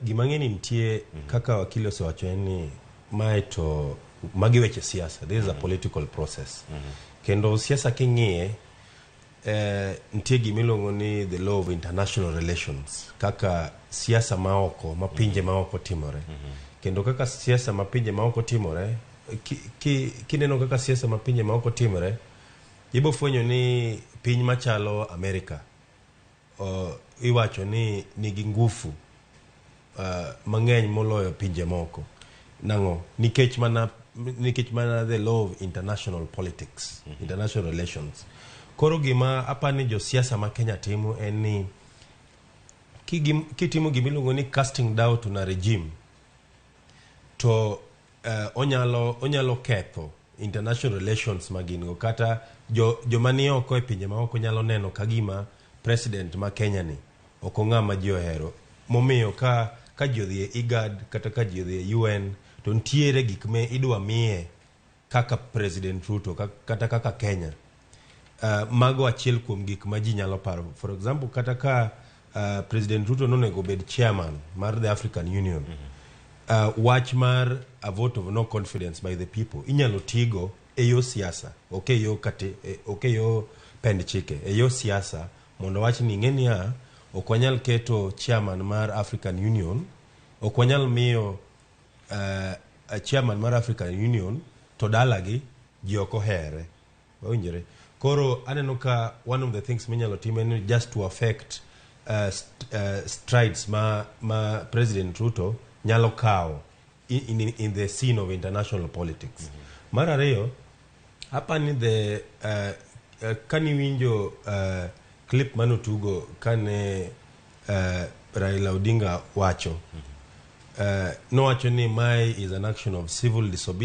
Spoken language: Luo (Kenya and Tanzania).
Gima ng'e ni nitie kaka wakili osewacho en ni mae to magi weche siasa. This is a political process. Kendo siasa king'iye, nitie gimiluongo ni the law of international relations, kaka siasa maoko ma pinje maoko timore. Kendo kaka siasa ma pinje maoko timore, kineno kaka siasa ma pinje maoko timore, ibo fwenyo ni piny machalo Amerika iwacho ni nigi ngufu mang'eny moloyo pinje moko. Nang'o? Nikech mana the law of international politics, international relations. Koro gima apani josiasa ma Kenya timo en ni kitimo gimiluongo ni casting doubt on a regime, to onyalo ketho international relations ma gin go, kata joma ni oko e pinje maoko nyalo neno ka gima president ma Kenya ni ok ong'ama ji ohero, momiyo ka ji odhi e IGAD kata ka ji odhi e UN, to ntiere gik ma idwa miye kaka President Ruto kata kaka Kenya. Mago achiel kuom gik ma ji nyalo paro. For example, kata ka President Ruto nonego bed chairman mar the African Union, wach mar a vote of no confidence by the people inyalo tigo e yo siasa, ok e yo kati, ok e yo pend chike, e yo siasa, mondo wach ni ing'e niya, ok wanyal keto chairman mar African Union, ok wanyal miyo chairman mar African Union to dalagi ji ok ohere. Wawinjore? Koro aneno ka one of the things minyalo tim en ni just to affect strides ma President Ruto nyalo kawo in the scene of international politics. Mar ariyo, apani the kaniwinjo clip manotugo kane Raila Odinga wacho, nowacho ni mae is an action of civil disobedience.